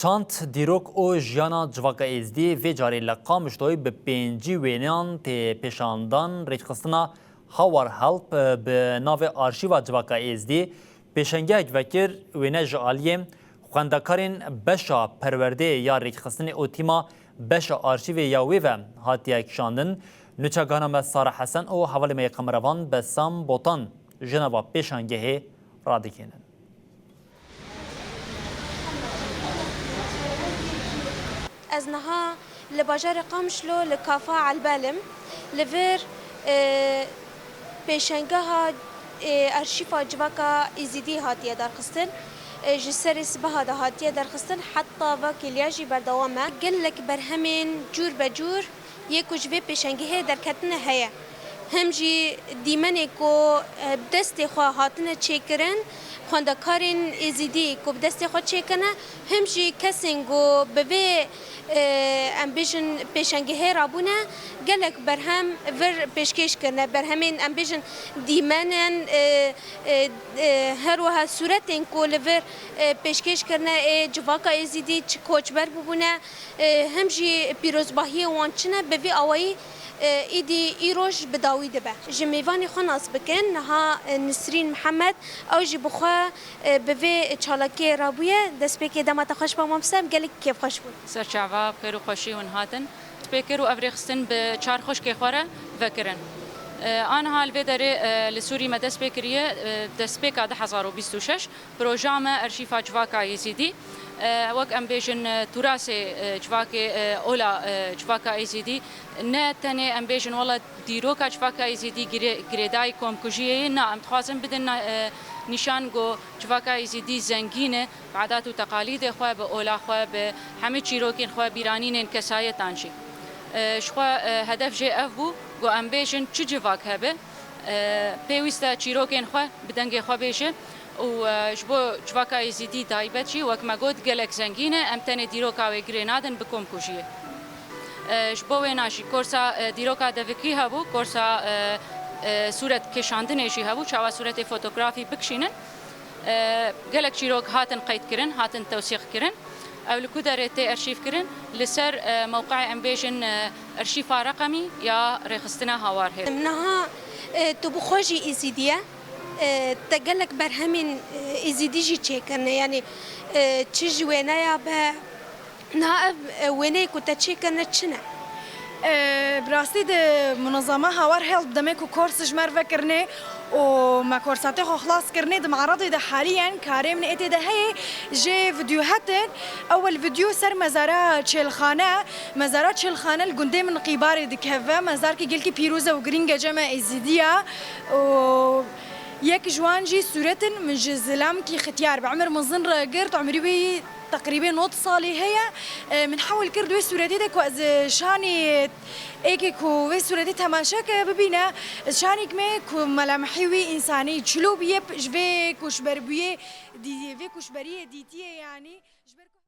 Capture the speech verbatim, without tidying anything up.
Çand, dîrok û jiyana civaka Êzdî vê carê li Qamişloyê bi pêncî wêneyan tê pêşandan. Rêkxistina Hawar Help bi navê Arşîva Civaka Êzdî pêşengehek vekir. Wêne ji aliyê xwendekarên beşa perwerdeyê ya rêkxistinê û tîma beşa arşîvê ya wê ve hatiye kişandin. Nûçegana me Sara Hesen û hevalê me yê kameravan Besam Botan ji nava pêşangehê radigihînin. Ez niha li bajarê Qamişlo li Kafa Elbel im. Li vir, e, pêşengeha, e, arşîfa civaka Êzidî hatiye derxistin. E, ji serê sibeha de hatiye derxistin, heta vekiliya jî berdewam e. Gelek berhemên cûr be cûr yê ku ji vê pêşengehê derketine heye. Hem jî dîmenê ku, e, bi destê xwe hatine çêkirin, xwendekarên Êzidî ku bi destê xwe çêkirine, hem jî kesên ku bi vê, e, em bêjin pêşengehê rabûne, gelek berhem vir pêşkêş kirine. Berhemên em bêjin dîmenên, e, e, e, her wiha sûretên ku li vir, e, pêşkêş kirine ê civaka Êzidî çi koçber bûbûne, e, hem jî pîrozbahiyê wan çi ne, bi vî awayî, e, îdî îroj bi dawî dibe. Ji mêvanê xwe nas bikin, niha, e, Nisrîn Mihemed, ew jî bi xwe, e, bi vê çalakiyê rabûye. Destpêkê dema te xweş be mamoste, em gelek kêfxweş bûn. Serçava bi xêr û xweşî hûn hatin. Destpêkir û ev rêxistin bi çar xwişkê xwe re vekirin. E, aniha li vê derê, e, li Sûrî me dest pê kiriye, e, destpêka du hezar û bîst û şeş. Proja me Arşîfa Civaka Êzîdî, e, wek em bêjin, e, turasê, e, civakê, e, ola, e, civaka Êzîdî, ne tenê em bêjin wela dîroka civaka Êzîdî girê-, girêdayî komkujiyê ye, na, em dixwazin bidin na-, e, nîşan ku civaka Êzîdî zengîn e, bi adat û teqalîdê xwe, bi ola xwe, bi hemî çîrokên xwe, bîranînên kesayetan jî. E, ji xwe, e, hedef jê ev bû ku em bêjin çi civak hebe, e, pêwîst e çîrokên xwe bi dengê xwe bêje. Û, e, ji bo civaka Êzîdî taybet jî, wek me got, gelek zengîn e, em tenê dîroka wê girê nadin bi komkujiyê. E, ji bo wêna jî korsa, e, dîroka devikî hebû, korsa, e, e, sûret kêşandinê jî hebû, çawa sûretê fotografî bikişînin. E, gelek çîrok hatin qeydkirin, hatin tewsîq kirin. Ew li ku derê tê arşîv kirin? Li ser, e, mewqeyê em bêjin, e, arşîfa reqemî ya rêxistina Hawar Hêl. Niha, e, tu bi xwe jî Êzîdî ye. E, te gelek berhemên, e, Êzîdî jî çêkirine. Yanî, e, çi ji wêneya be, niha ev, e, wêneyê ku te çêkirine çi ne? E, bi rastî di munezama Hawar Health demê ku kors ji me re vekirinê û me korsatê xwe xilas kirinê, di me'radê de haliyen karê min ê tê de heye, jê video hetin. Ewel video ser mezara Çêlxane, mezara Çêlxane li gundê min Qîbarê dikeve, mezarkî gelkî pîroz e û girîng e cem me Êzîdiya. Û yek ji wan jî sûretin min ji zilamkî xitiyar bi emir mezin re girt, emrî wî teqrîbê nod salî heye. E, min hewil kir di wê sûretê de ku ez şanî êkê ku vê sûretê temaşe ke bibîne, ez şanîk me ku melemehî wî însanî çilo bûye, ji vê koçberbûyê dî-, vê koçberiyê dîtiye, yanî ji ber ku